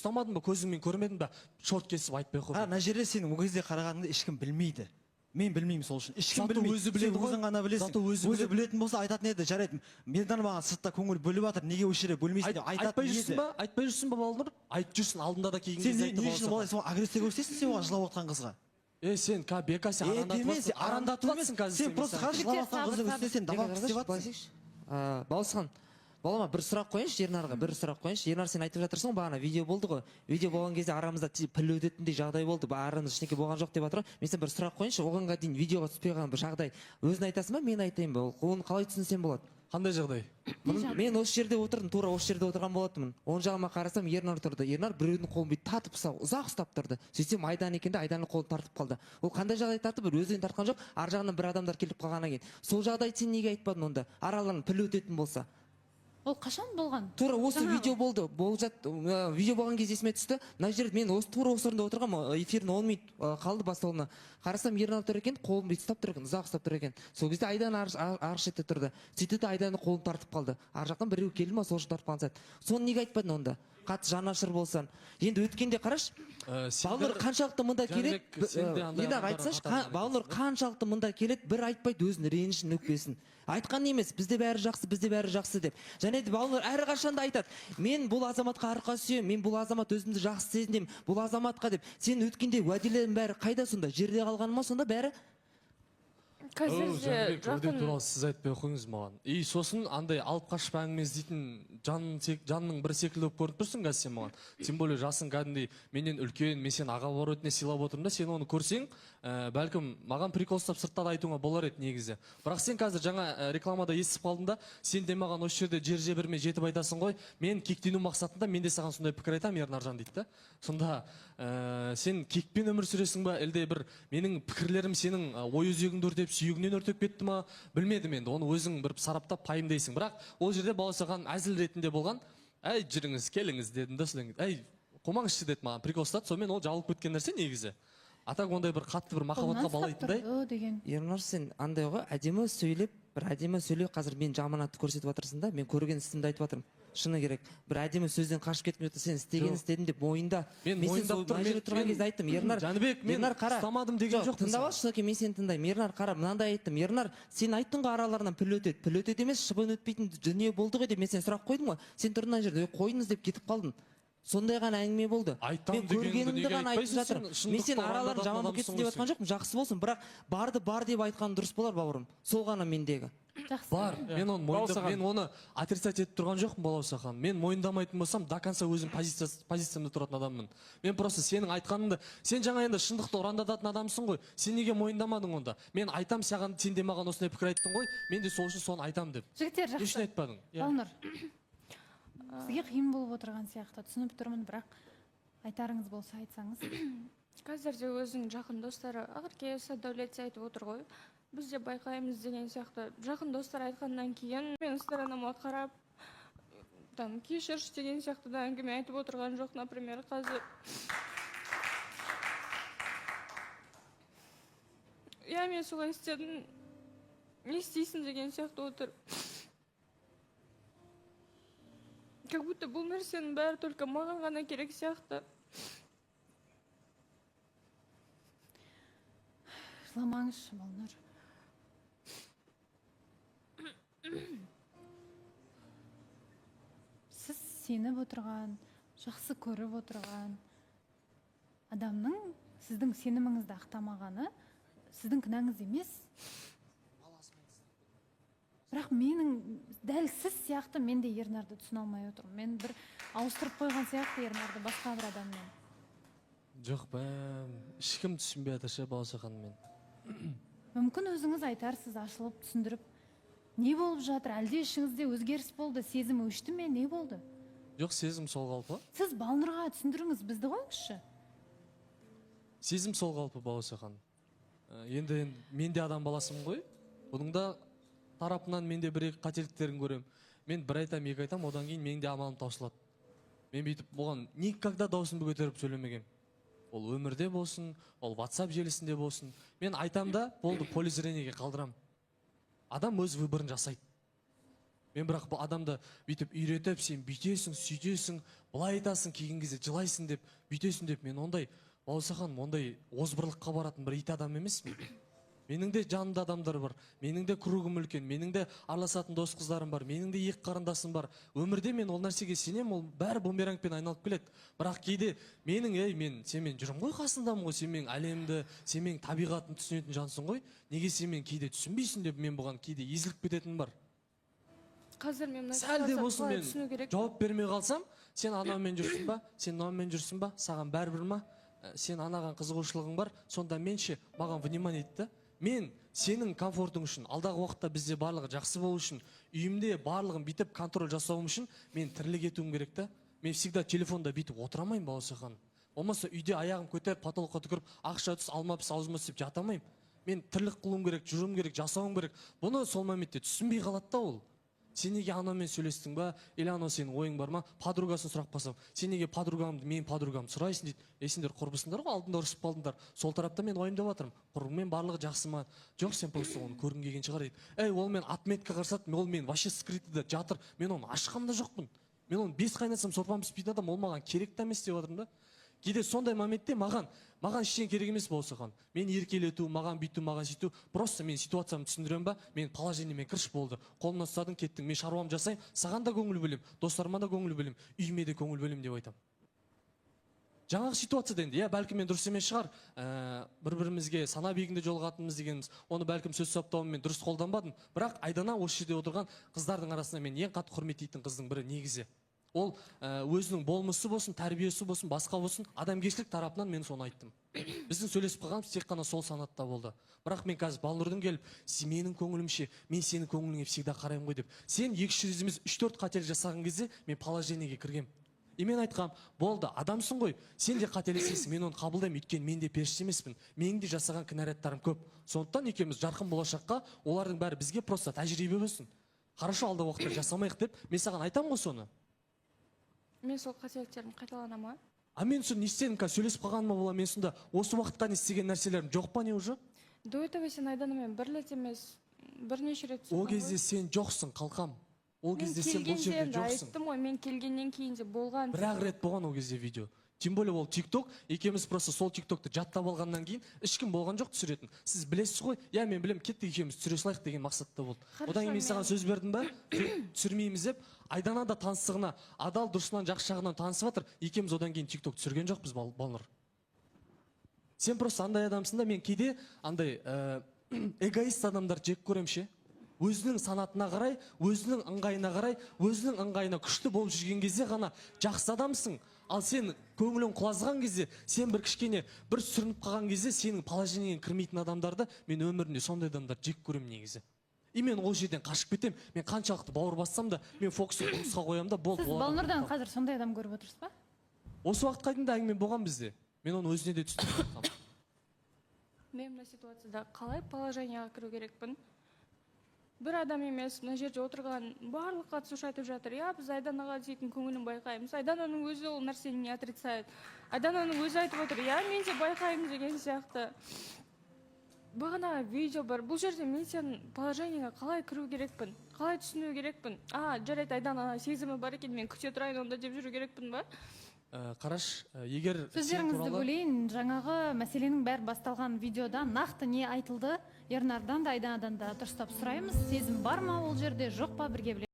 Ұстамадың ба, көзіңмен көрмедің ба, шорт кесіп айтпай ақ А қой. Мына жерде сен ол кезде қарағаныңды ешкім білмейді. Мен білмеймін, сол үшін ешкім Зато білмейді. өзі біледі Сен ғой. өзің ғана білесің. Зато өзі Өзі біледі. білетін болса, айтатын еді: «Жарайды, Ернар маған сыртта көңіл бөліп жатыр, неге осы жерде бөлмейсің?» – деп айтатын Айтпай жүрсің еді. ба? Айтпай жүрсің ба, Балнұр? Айтып жүрсің алдында да, келген Сен кезде не, айтты не үшін Балауса. олай соған агрессия көрсетесің сен оған, жылап отқан қызға? Е, сен бека, сен Е, арандатып деме, жатсың. сен арандату емес Арандатып жатсың қазір. Сен просто Мен саған. қарашы, жылап жатқан Сабыр, қыздың үстіне сен добавка істеп Былай жатрсың. істейікші. Балауызхан балама, бір сұрақ қояйыншы Ернарға, бір сұрақ қояйыншы. Ернар, сен айтып жатырсың ғой, бағана видео болды ғой, видео болған кезде арамызда піл өтетіндей жағдай болды, арамызда ештеңе болған жоқ деп жатыр ғой. Мен сен бір сұрақ қояйыншы, оғанға дейін видеоға түспей қалған бір жағдай, өзің айтасың ба, мен айтайын ба? Оны қалай түсінсем болады? Қандай жағдай? Мен осы жерде отырдым, тура осы жерде отырған болатынмын. Оң жағыма қарасам, Ернар тұрды. Ернар біреудің қолын бүйтіп тартып ұстап, ұзақ ұстап тұрды. Сөйтсем, Айдан екен де, Айданның қолын тартып қалды. Ол қандай жағдай тартып? Бір өзінен тартқан жоқ, ар жағынан бір адамдар келіп қалғаннан кейін. Сол жағдайды сен неге айтпадың онда, араларың піл өтетін болса? Ол қашан болған? Тура осы Жаңағы. видео болды, болып жат, видео болған кезде есіме түсті. Мына жерде мен осы тура осы орында отырғанмын, эфирдің 10 минут қалды басталуына. Қарасам, Ернар тұр екен, қолын бүйтіп ұстап тұр екен, ұзақ ұстап тұр екен. Сол кезде Айдан ар шетте тұрды. Сөйтті де, Айданның қолын тартып қалды. Ар жақтан біреу келді ма, сол үшін тартып қалған сияқты. Соны неге айтпадың онда, қатты жанашыр болсаң? Енді өткенде қарашы, Балнұр қаншалықты мында келеді. Жәнібек, сен де андай Енді адамдарға айтсайшы, қатар Балнұр қаншалықты мында келеді, бір айтпайды өзінің ренішін, өкпесін. Айтқан емес, бізде бәрі жақсы, бізде бәрі жақсы деп. Және де Балнұр әрқашан да айтады: «Мен бұл азаматқа арқа сүйемін, мен бұл азамат өзімді жақсы сезінемін бұл азаматқа», – деп. Сен өткенде уәделердің бәрі қайда сонда? Жерде қалғаны ма сонда бәрі? Қазір Оу, де Жәнібек, уәде жақын туралы сіз айтпай ақ қойыңыз маған. И сосын андай алып қашып әңгіме іздейтін жан, жанның бір секілді болып көрініп тұрсың қазір сен маған. Тем более жасың кәдімгідей менен үлкен, мен сені аға бауыр ретінде сыйлап отырмын да. Сен оны көрсең, бәлкім, маған прикол ұстап сыртта да айтуыңа болар еді негізі. Бірақ сен қазір жаңа рекламада естіп қалдым да, сен де маған осы жерде жер жебірме жетіп айтасың ғой: «Мен кектену мақсатында мен де саған сондай пікір айтамын, Ернаржан», – дейді да. Сонда сен кекпен өмір сүресің ба, әлде бір менің пікірлерім сенің ой өзегіңді өртеп, сүйегіңнен өртеп кетті ма, білмедім енді. Оны өзің бір сараптап пайымдайсың. Бірақ ол жерде Балауса ханым әзіл ретінде болған: «Әй, жүріңіз, келіңіз», – дедім да. Содан кейін: «Әй, қумаңызшы», – деді, маған прикол ұстады. Сонымен ол жабылып кеткен нәрсе негізі. А так ондай бір қатты бір Қолынан махаббатқа ұстап балайтындай тұрды деген. Ернар, сен андай ғой, әдемі сөйлеп, бір әдемі сөйлеп, қазір мен жаман атты көрсетіп жатырсың да. Мен көрген ісімді айтып жатырмын. Шыны керек, бір әдемі сөзден қашып кетіп жатыр. Сен істеген Жоқ. істедім деп мойында. Мен Сен мойындап сол тұрмын, мына жерде тұрған кезде айттым, Ернар. Жәнібек, мен Ернар, қара. ұстамадым деген Жоқ, жоқпын тыңдап саған. алшы, содан кейін мен сені тыңдаймын. Ернар, қара, мынандай айттым. Ернар, сен айттың ғой, араларынан піл өтеді. Піл өтеді емес, шыбын өтпейтін дүние болды ғой деп мен сен сұрақ қойдым ғой. Сен тұрдың ана жерде: «Ой, қойыңыз», – деп кетіп қалдың. Сондай ғана әңгіме болды. Айтам Мен дегенді көргенімді неге ғана айтып айтпайсың? жатырмын. Сен Мен сен шындықты араларың жаман болып ұрандататын кетсін деп адамсың жатқан жоқпын, жақсы болсын, бірақ барды бар деп айтқан дұрыс болар, бауырым. Сол ғана мендегі. Жақсы. Бар, мен оны мойындап, Балауса мен оны отрицать етіп тұрған жоқпын, Балауса ханым. Мен мойындамайтын болсам, до конца өзім позициямда тұратын адаммын. Мен просто сенің айтқаныңды, сен жаңа енді шындықты ұрандататын адамсың ғой, сен неге мойындамадың онда? «Мен айтам саған, сен де маған осындай пікір айттың ғой, мен де сол үшін соны айтам», – деп. Жігіттер, Не үшін жақсы. айтпадың? Иә. Балнұр, сізге қиын болып отырған сияқты, түсініп тұрмын, бірақ айтарыңыз болса, айтсаңыз. Қазір де өзінің жақын достары Ақерке, Дәулет те айтып отыр ғой, біз де байқаймыз деген сияқты. Жақын достар айтқаннан кейін мен сторонама қарап, там кешірші деген сияқты да әңгіме айтып отырған жоқ. Например, қазір, иә, мен солай істедім, не істейсің деген сияқты отыр. Как будто бұл нәрсенің бәрі только маған ғана керек сияқты. Жыламаңызшы, Балнұр. Сіз сеніп отырған, жақсы көріп отырған адамның сіздің сеніміңізді ақтамағаны сіздің кінәңіз емес. Бірақ менің дәл сіз сияқты мен де Ернарды түсіне алмай отырмын. Мен бір ауыстырып қойған сияқты Ернарды басқа бір адаммен. Жоқ, бәм, ешкім түсінбей жатыр ше, Балауса ханым, мен. Мүмкін, өзіңіз айтарсыз ашылып, түсіндіріп, не болып жатыр? Әлде ішіңізде өзгеріс болды, сезім өшті ме, не болды? Жоқ, сезім сол қалпы. Сіз Балнұрға түсіндіріңіз, бізді қойыңызшы. Сезім сол қалпы, Балауса ханым. Енді мен де адам баласымын ғой. Бұның да тарапынан мен де бір екі қателіктерін көремін. Мен бір айтам, екі айтам, одан кейін менің де амалым таусылады. Мен бүйтіп оған никогда даусымды көтеріп сөйлемегенмін. Ол өмірде болсын, ол WhatsApp желісінде болсын, мен айтам да, болды, поле зрениеге қалдырам. Адам өз выборын жасайды. Мен бірақ бұл адамды бүйтіп үйретіп, сен бүйтесің, сөйтесің, былай айтасың, келген кезде жылайсың деп, бүйтесің деп, мен ондай, Балауса ханым, ондай озбырлыққа баратын бір ит адам емеспін. Менің де жанымда адамдар бар, менің де кругым үлкен, менің де араласатын дос қыздарым бар, менің де екі қарындасым бар. Өмірде мен ол нәрсеге сенемін, ол бәрі бумерангпен айналып келеді. Бірақ кейде менің, ей, мен сенімен жүрмін ғой, қасындамын ғой, сен менің әлемді, сен менің табиғатымды түсінетін жансың ғой, неге сен мені кейде түсінбейсің деп мен бұған кейде езіліп кететінім бар. Қазір мен мына Сәл де ситуацияны болсын қалай мен түсіну керек? жауап бермей қалсам, сен анаумен жүрсің ба, сен мынаумен жүрсің ба, саған бәрібір ма? Сен анаған қызығушылығың бар, сонда мен ше, маған внимание дейді да. Мен сенің комфортың үшін, алдағы уақытта бізде барлығы жақсы болу үшін, үйімде барлығын бүйтіп контроль жасауым үшін мен тірлік етуім керек та. Мен всегда телефонда бүйтіп отыра алмаймын, Балауса ханым. Болмаса үйде аяғым көтеріп, потолокқа түкіріп, ақша түс, алма піс, аузыма түс деп жата алмаймын. Мен тірлік қылуым керек, жүруім керек, жасауым керек. Бұны сол моментте түсінбей қалады да ол. Сен неге анаумен сөйлестің ба, или анау сенің ойың бар ма? Подругасын сұрап қалсам, сен неге подругамды, менің подругамды сұрайсың дейді. Ей, сендер құрбысыңдар ғой, алдында ұрысып қалдыңдар. Сол тарапта мен уайымдап жатырмын, құрбыңмен барлығы жақсы ма? Жоқ, сен просто оны көргің келген шығар дейді. Ей, ол мен отметка жасады, ол мен вообще скрытыйда жатыр, мен оны ашқан да жоқпын. Мен оны бес қайнатсам сорпам піспейтін адам, ол маған керек те емес деп жатырмын да. Кейде сондай моментте маған ештеңе керек емес, Балауса ханым. Мен еркелету, маған бүйту, маған сөйту, просто мен ситуациямды түсіндіремін ба, мен положениемен кіріш болды. Қолымнан ұстадың, кеттің, мен шаруамды жасаймын, саған да көңіл бөлемін, достарыма да көңіл бөлемін, үйіме де көңіл бөлемін деп айтамын. Жаңағы ситуацияда енді, иә, бәлкім мен дұрыс емес шығар, бір бірімізге сана биігінде жолығатынымыз дегеніміз, оны бәлкім сөз саптауыммен дұрыс қолданбадым. Бірақ Айдана осы жерде отырған қыздардың арасында мен ең қатты құрметтейтін қыздың бірі негізі. Ол өзінің болмысы болсын, тәрбиесі болсын, басқа болсын, адамгершілік тарапынан мен соны айттым. Біздің сөйлесіп қалғанымыз тек қана сол санатта болды. Бірақ мен қазір Балнұрдың келіп, менің көңілімше, мен сенің көңіліңе всегда қараймын ғой деп. Сен екі үш жүз емес, үш төрт қателік жасаған кезде мен положениеге кіргем. И мен айтқам, болды, адамсың ғой, сен де қателесесің, мен оны қабылдаймын, өйткені мен де періште емеспін, менің де жасаған кінәраттарым көп. Сондықтан екеуміз жарқын болашаққа, олардың бәрі бізге просто тәжірибе болсын. Хорошо, алдағы уақытта жасамайық деп, мен саған айтамын ғой соны. Мен сол қателіктерім қайталана ма? А мен соны не істедім, қазір сөйлесіп қалғаныма бола, мен сонда осы уақытқа не істеген нәрселерім жоқ па, не уже? До этого сен Айданамен бір рет емес, бірнеше рет Ол түсірдің ғой. кезде сен жоқсың, қалқам. Ол Мен кезде сен бұл келгенде жерде енді жоқсың. айттым ғой, мен келгеннен кейін де болған. Бір ақ рет болған ол кезде видео. Тем более ол тикток, екеуміз просто сол тиктокты жаттап алғаннан кейін ешкім болған жоқ түсіретін. Сіз білесіз ғой, иә, мен білемін, кеттік екеуміз түсіре салайық деген мақсатта болды. Хорошо, Одан кейін мен саған мен- сөз бердім ба, түсірмейміз деп. Айдана да таныстығына, адал дұрысынан, жақсы жағынан танысып жатыр. Екеуміз одан кейін тикток түсірген жоқпыз, Балнұр. Сен просто андай адамсың да, мен кейде андай эгоист адамдарды жек көремін ше. Өзінің санатына қарай, өзінің ыңғайына қарай, өзінің ыңғайына күшті болып жүрген кезде ғана жақсы адамсың. Ал сен көңілің құлазыған кезде, сен бір кішкене бір сүрініп қалған кезде сенің положениеңе кірмейтін адамдарды мен өмірімде сондай адамдарды жек көремін негізі. И мен ол жерден қашып кетемін. Мен қаншалықты бауыр бассам да, мен фокусты жұмысқа қоямын да, болды. Сіз Ол адам Балнұрдан қазір сондай адам көріп отырсыз ба? Осы уақытқа дейін де әңгіме болған бізде. Мен оны өзіне де түсіндіріп айтқанмын. Мен мына ситуацияда қалай положениеға кіру керекпін? Бір адам емес, мына жерде отырған барлық қатысушы айтып жатыр, иә, біз Айданаға дейтін көңілін байқаймыз. Айдананың өзі ол нәрсені не отрицает. Айдананың өзі айтып отыр, иә, мен де байқаймын деген сияқты. Бағана видео бар. Бұл жерде мен сенің положениеңе қалай кіру керекпін, қалай түсіну керекпін? А, жарайды, Айдана сезімі бар екен, мен күте тұрайын онда деп жүру керекпін ба? Қараш, егер сен Сөздеріңізді туралы бөлейін. Жаңағы мәселенің бәрі басталған видеода нақты не айтылды, Ернардан да, Айданадан да дұрыстап сұраймыз. Сезім бар ма ол жерде, жоқ па, бірге білеміз.